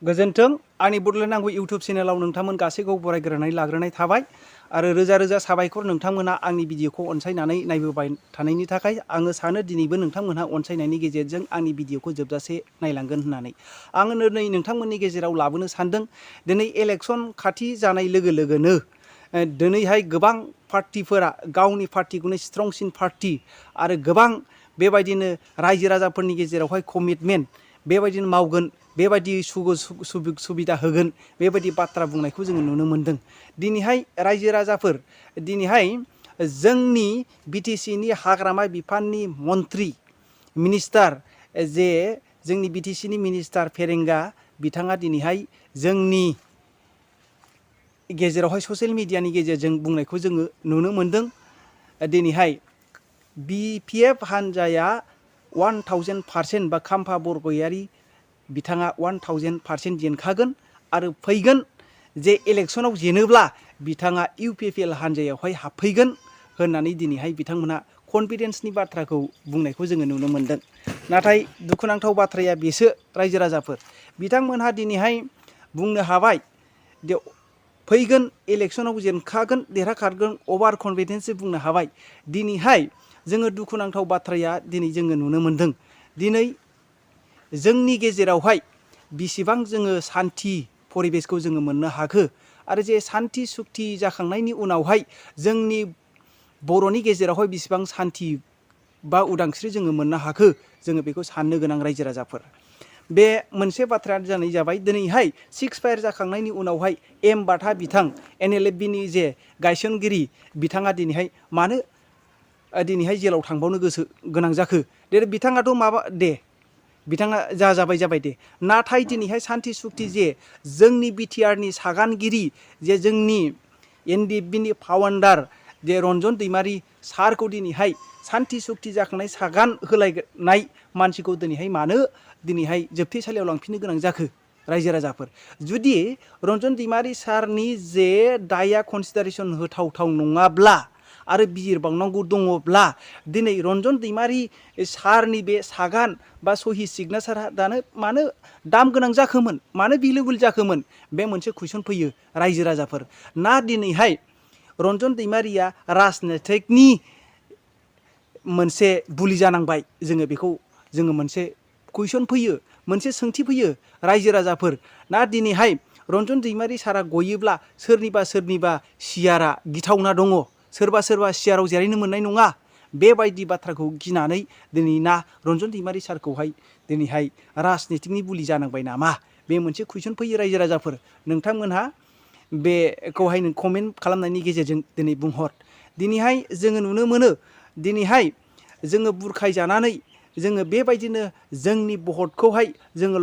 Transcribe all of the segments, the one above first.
गोजोन्थों आंनि बडलेण्ड इउटुब चेनेलाव नोंथांमोन गासैखौ बरायग्रोनानै लाग्रोनाय थाबाय आरो रोजा रोजा साबायखर नोंथांमोना आंनि भिडिअखौ अनसायनानै नायबोबाय थानायनि थाखाय आङो सानो दिनैबो नोंथांमोनहा अनसायनायनि गेजेरजों आंनि भिडिअखौ जोबजासे नायलांगोन होननानै आङो नै नोंथांमोननि गेजेराव लाबोनो सानदों दिनै इलेक्सन खाथि जानाय लोगो लोगोनो दिनैहाय गोबां पार्टिफोरा गावनि पार्टिखौनो स्ट्रंसिन पार्टी आरो गोबां बेबायदिनो रायजो राजाफोरनि गेजेरावहाय कमिटमेन्ट बेबायदिनो मावगोन बेबायदि सुबिदा होगोन बेबायदि बाथ्रा बुंनायखौ जोङो नुनो मोनदों दिनैहाय रायजो राजाफोर दिनैहाय जोंनि बिटिसि नि हाग्रामा बिफाननि मन्त्रि मिनिस्टार जे जोंनि बिटिसि नि मिनिस्टार पेरेंगा बिथाङा दिनैहाय जोंनि गेजेरावहाय ससियेल मिडियानि गेजेरजों बुंनायखौ जोङो नुनो मोनदों दिनैहाय बिपिएफ हानजाया 1000% बा खाम्फा बरगयारि बिथाङा 1000% जेनखागोन आरो फैगोन जे इलेक्शनाव जेनोब्ला बिथाङा UPPL हानजायावहाय हाबफैगोन होननानै दिनैहाय बिथांमोना कनफिडेन्सनि बाथ्राखौ बुंनायखौ जोङो नुनो मोनदों नाथाय दुखुनांथाव बाथ्राया बेसो रायजो राजाफोर बिथांमोनहा दिनैहाय बुंनो हाबाय जे फैगोन इलेक्शनाव जेनखागोन देरहाखागोन अभार कनफिडेन्सै बुंनो हाबाय दिनैहाय जोङो दुखुनांथाव बाथ्राया दिनै जोङो नुनो मोनदों दिनै जोंनि गेजेरावहाय बिसिबां जोङो सान्थि परिबेसखौ जोङो मोननो हाखो आरो जे सान्थि सुक्ति जाखांनायनि उनावहाय जोंनि बर'नि गेजेरावहाय बिसिबां सान्थि बा उदांस्रि जोङो मोननो हाखो जोङो बेखौ साननो गोनां रायजो राजाफोर बे मोनसे बाथ्राया जाबाय दिनैहाय 6 फायार जाखांनायनि उनावहाय एम बाथा बिथां NLFB नि जे गायसनगिरि बिथाङा दिनैहाय मानो दिनैहाय जेलाव थांबावनो गोसो गोनां जाखो दे बिथाङाथ' माबा दे बिथाङा जाबाय दे नाथाय दिनैहाय सान्थि सुक्ति जे जोंनि बिटिआर नि सागानगिरि जे जोंनि NDFB नि फाउन्डार जे रन्जन दैमारि सारखौ दिनैहाय सान्थि सुक्ति जाखांनाय सागान होलायनाय मानसिखौ दिनैहाय मानो दिनैहाय जोबथेसालियाव लांफिननो गोनां जाखो रायजो राजाफोर जुदि रन्जन दैमारि सारनि जे दाया कनसिडारेसन होथावथाव नङाब्ला आरो बिजिरबावनांगौ दङब्ला दिनै रन्जन दैमारि सारनि बे सागान बा सहि सिगनेसारआ दानो मानो दाम गोनां जाखोमोन मानो भेलुएबल जाखोमोन बे मोनसे कुइसन फैयो रायजो राजाफोर ना दिनैहाय रन्जन दैमारिया राजनितिकनि मोनसे बुलि जानांबाय जोङो बेखौ जोङो मोनसे कुइसन फैयो मोनसे सोंथि फैयो रायजो राजाफोर ना दिनैहाय रन्जन दैमारि सारा गयोब्ला सोरनिबा सियारा गिथावना दङ सोरबा सियाराव जिरायनो मोननाय नङा बेबायदि बाथ्राखौ गिनानै दिनै ना रन्जन दैमारि सारखौहाय दिनैहाय राजनितिकनि बुलि जानांबाय नामा बे मोनसे कुइसन फैयो रायजो राजाफोर नोंथांमोनहा बेखौहाय कमेन्ट खालामनायनि गेजेरजों दिनै बुंहर दिनैहाय जोङो नुनो मोनो दिनैहाय जोङो बुरखायजानानै जोङो बेबायदिनो जोंनि भटखौहाय जोङो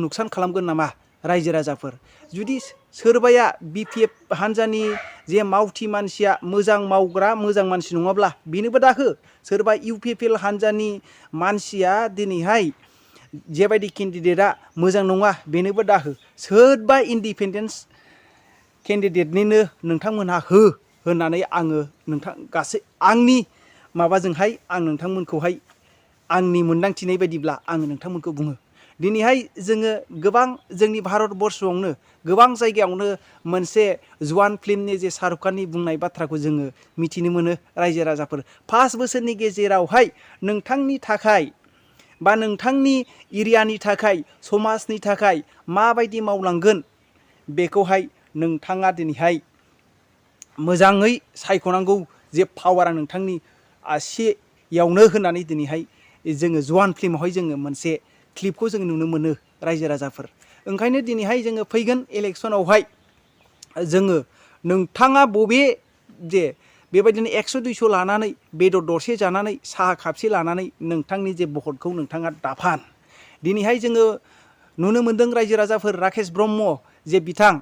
नुकसान खालामगोन नामा रायजो राजाफोर जुदि सोरबाया बिपिएफ हानजानि जे मावथि मानसिया मोजां मावग्रा मोजां मानसि नङाब्ला बेनोबो दाहो सोरबा UPPL हानजानि मानसिया दिनैहाय जेबायदि केन्डिडेटआ मोजां नङा बेनोबो दाहो सोरबा इन्डिपेन्डेन्स केन्डिडेटनिनो नोंथांमोनहा हो होननानै आङो नोंथां गासै आंनि माबाजोंहाय आं नोंथांमोनखौहाय आंनि मोनदांथिनाय बायदिब्ला आङो नोंथांमोनखौ बुङो दिनैहाय जोङो गोबां जोंनि भारतबर्षआवनो गोबां जायगायावनो मोनसे जवान फिल्मनि जे शाहरुख खाननि बुंनाय बाथ्राखौ जोङो मिथिनो मोनो रायजो राजाफोर 5 बोसोरनि गेजेरावहाय नोंथांनि थाखाय बा नोंथांनि एरियानि थाखाय समाजनि थाखाय माबायदि मावलांगोन बेखौहाय नोंथाङा दिनैहाय मोजाङै सायख'नांगौ जे पावारा नोंथांनि आसियावनो होननानै दिनैहाय जोङो जवान फिल्मावहाय जोङो मोनसे क्लिपखौ जों नुनो मोनो रायजो राजाफोर ओंखायनो दिनैहाय जोङो फैगोन इलेक्शनावहाय जोङो नोंथाङा बबे जे बेबायदिनो 100-200 लानानै बेदर दरसे जानानै साहा कापसे लानानै नोंथांनि जे भटखौ नोंथाङा दाफान दिनैहाय जोङो नुनो मोनदों रायजो राजाफोर राकेश ब्रह्म जे बिथां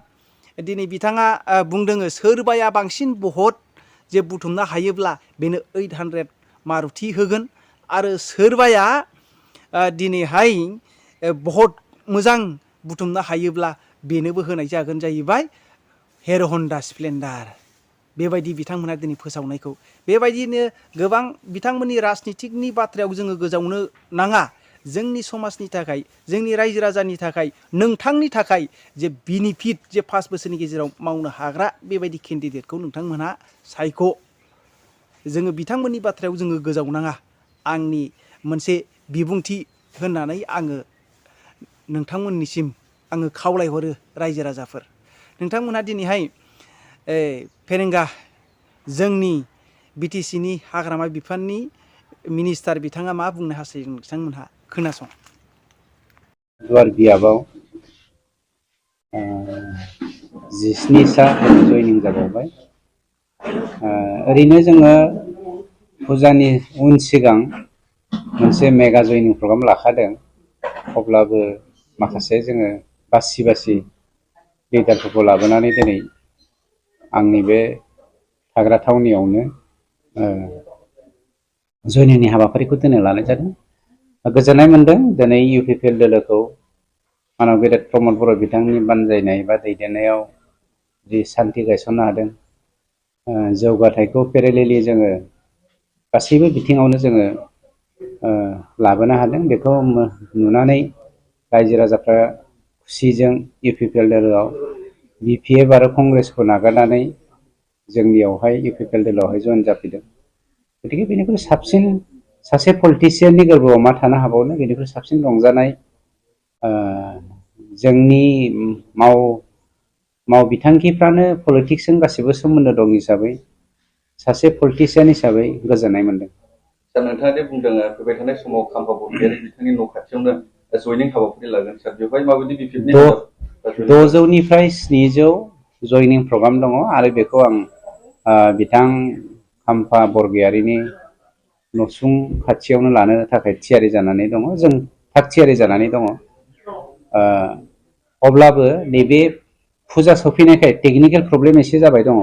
दिनै बिथाङा बुंदों सोरबाया बांसिन भट जे बुथुमनो हायोब्ला बेनो 800 मारुति होगोन आरो सोरबाया दिनैहाय भट मोजां बुथुमनो हायोब्ला बेनोबो होनाय जागोन जाहैबाय हिर' हन्डा स्प्लेन्डार बेबायदि बिथांमोना दिनै फोसावनायखौ बेबायदिनो गोबां बिथांमोननि राजनितिकनि बाथ्रायाव जोङो गोजावनो नाङा जोंनि समाजनि थाखाय जोंनि रायजो राजानि थाखाय नोंथांनि थाखाय जे बेनिफिट जे 5 बोसोरनि गेजेराव मावनो हाग्रा बेबायदि केन्डिडेटखौ नोंथांमोनहा सायख'। जोङो बिथांमोननि बाथ्रायाव जोङो गोजावनाङा आंनि मोनसे बिबुंथि होननानै आङो नोंथांमोननिसिम आङो खावलायहरो रायजो राजाफोर। नोंथांमोनहा दिनैहाय पेरेंगा जोंनि बिटिसिनि हाग्रामा बिफाननि मिनिस्टार बिथाङा मा बुंनो हास्थायदों बिथांमोनहा खोनासं। गुवार बियाबाव 17 सा जयनिं जाबावबाय। ओरैनो जोङो फुजानि उन सिगां मोनसे मेगा जयनिं प्रग्राम लाखादों। अब्लाबो माखासे जोङो बासि बासि लिडारफोरखौ लाबोनानै दिनै आंनि बे थाग्रा थावनियावनो जयनिंनि हाबाफारिखौ दिनै लानाय जादों। गोजोननाय मोन्दों दिनै UPPL दोलोखौ मानव गेदेर प्रमद बर' बिथांनि बानजायनाय बा दैदेननायाव जि सान्थि गायसननो हादों। जौगाथायखौ पेरेलेलि जोङो गासैबो बिथिङावनो जोङो लाबोनो हादों। बेखौ नुनानै रायजो राजाफ्रा खुसिजों UPPL दोलोआव BPF आरो कंग्रेसखौ नागारनानै जोंनियावहाय UPPL दोलोआवहाय जइन जाफैदों। गतिके बेनिख्रुइ साबसिन सासे पलिटिसियाननि गोरबोआव मा थानो हाबावनो, बेनिख्रुइ साबसिन रंजानाय जोंनि माव बिथांखिफ्रानो पलिटिक्सजों गासिबो सोमोन्दो दं हिसाबै सासे पलिटिसियान हिसाबै गोजोननाय मोन्दों। सार नोंथाङा दे बुंदों फैबाय थानाय समाव खाम्फा बरगयारि बिथांनि न' खाथियावनो जयनिं हाबाफारि लागोन सार, बेवहाय माबायदि बिफिटनि 600निफ्राय 700 जयनिं प्रग्राम दङ आरो बेखौ आं बिथां खाम्फा बरगयारिनि नसुं खाथियावनो लानो थाखाय थियारि जानानै दङ। जों थाग थियारि जानानै दङ। अब्लाबो नैबे फुजा सफैनायखाय टेकनिकेल प्रब्लेम एसे जाबाय दङ।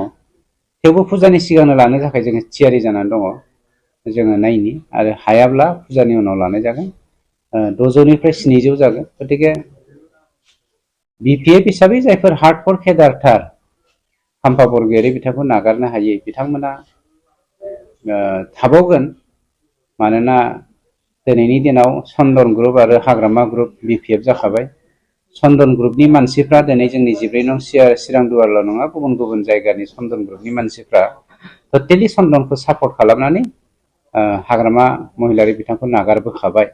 थेवबो फुजानि सिगांनो लानो थाखाय जोङो थियारि जानानै दङ। जोङो नायनि आरो हायाब्ला फुजानि उनाव लानाय जागोन। 600निफ्राय 700 जागोन। गतिके BPF हिसाबै जायफोर हार्डकर केडारथार खाम्फा बरगयारि बिथांखौ नागारनो हायै बिथांमोना थाबावगोन। मानोना दिनैनि दिनाव चन्दन ग्रुप आरो हाग्रामा ग्रुप BPF जाखाबाय। चन्दन ग्रुपनि मानसिफ्रा दिनै जोंनि 14 नं चिरां दुवारल' नङा, गुबुन गुबुन जायगानि चन्दन ग्रुपनि मानसिफ्रा टटेलि चन्दनखौ सापर्ट खालामनानै हाग्रामा महिलारि बिथांखौ नागारबोखाबाय।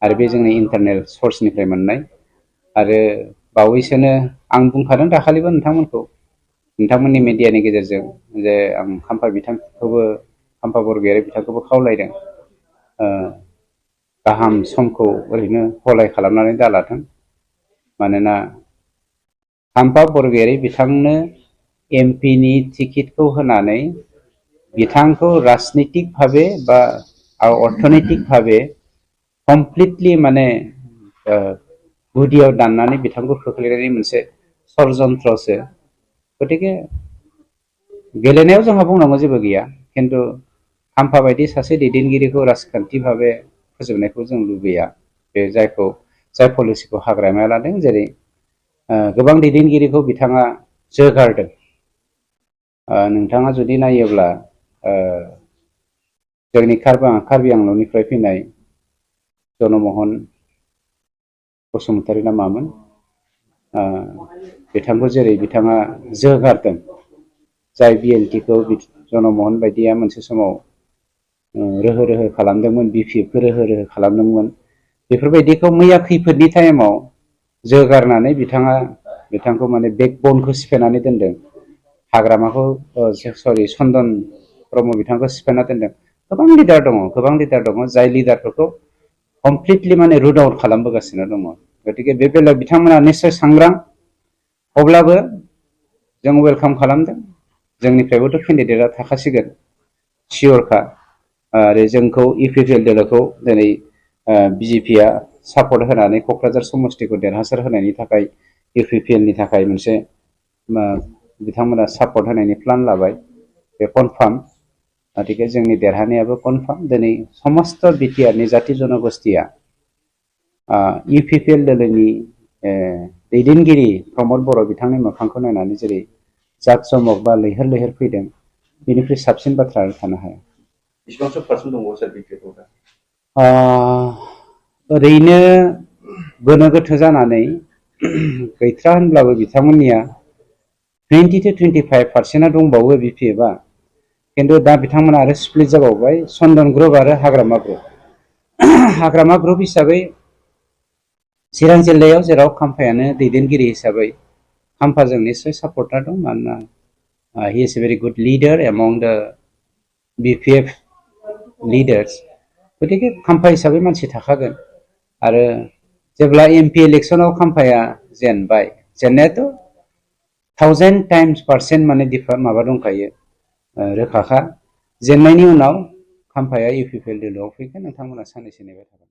आरो बे जोंनि इन्टारनेल सर्सनिफ्राय मोननाय। आरो बावैसोनो आं बुंखादों दाखालिबो नोंथांमोननि मिडियानि गेजेरजों जे आं खाम्फा बरगयारि बिथांखौबो खावलायदों गाहाम समखौ ओरैनो हलाय खालामनानै दालाथों। मानोना खाम्फा बरगयारि बिथांनो MP नि टिकेटखौ होनानै बिथांखौ राजनितिक भाबे बा अर्थनैतिक भाबे कमप्लिटलि माने गुदियाव दाननानै बिथांखौ खोख्लैनायनि मोनसे षड़यन्त्रसो। गतिके गेलेनायाव जोंहा बुंनांगौ जेबो गैया, खिन्थु खाम्फा बायदि सासे दैदेनगिरिखौ राजखान्थि भाबे फोजोबनायखौ जों लुबैया। बे जाय पलिसिखौ हाग्रामाया लादों, जेरै गोबां दैदेनगिरिखौ बिथाङा जोगारदों। नोंथाङा जुदि नायोब्ला जोंनि कार्बि आंलंनिफ्राय फैनाय जनमोहन बसुमतारी ना मामोन, बिथांखौ जेरै बिथाङा जोगारदों, जाय BLTखौ जनमोहन बायदिया मोनसे समाव रोहो रोहो खालामदोंमोन, BPFखौ रोहो रोहो खालामदोंमोन। बेफोरबायदिखौ मैया खैफोदनि टाइमाव जोगारनानै बिथांखौ माने बेकबनखौ सिफायनानै दोनदों। हाग्रामाखौ चन्दन ब्रह्म बिथांखौ सिफायना दोनदों। गोबां लिडार दङ जाय लिडारफोरखौ कमप्लिटलि माने रुट आउट खालामबोगासिनो दङ। गतिके बे बेलायाव बिथांमोना निस्सय सांग्रां। अब्लाबो जों वेलकाम खालामदों। जोंनिफ्रायबोथ' केन्डिडेटआ थाखासिगोन सियरखा। आरो जोंखौ UPPL दोलोखौ दिनै BJPआ सापर्ट होनानै क'क्राझार समस्तिखौ देरहासार होनायनि थाखाय UPPL नि थाखाय मोनसे बिथांमोना सापर्ट होनायनि प्लान लाबाय। बे कनफार्म। गतिके जोंनि देरहानायाबो कनफार्म। दिनै समस्त बिटिआरनि जाति जनगोष्ठिया UPPL दोलोनि दैदेनगिरि प्रमद बर' बिथांनि मोखांखौ नायनानै जेरै जाक-जमक बा लैहोर लैहोर फैदों, बेनिख्रुइ साबसिन बाथ्रा थानो हाया। बेसेबांसो पार्सेन्ट दंबावो सार BPF आव दा? ओरैनो गोनो गोथो जानानै गैथ्रा होनब्लाबो बिथांमोननिया 20 to 25% दंबावो BPF किन्तु दा बिथांमोना आरो स्प्लिट जाबावबाय चन्दन ग्रुप आरो हाग्रामा ग्रुप हाग्रामा ग्रुप हिसाबै चिरां जिल्लायाव जेराव खाम्फायानो दैदेनगिरि हिसाबै खाम्फाजों निश्चय सापर्टार दं मानोना he is a very good leader among the BPF leaders गतिके खाम्फा हिसाबै मानसि थाखागोन आरो जेब्ला MP इलेक्शनाव खाम्फाया जेनबाय जेननायाथ' 1000 times% माने माबा दंखायो रोखाखा जेननायनि उनाव खाम्फाया UPPL दोलोआव फैगोन नोंथांमोना साननैसो नेबाय थागोन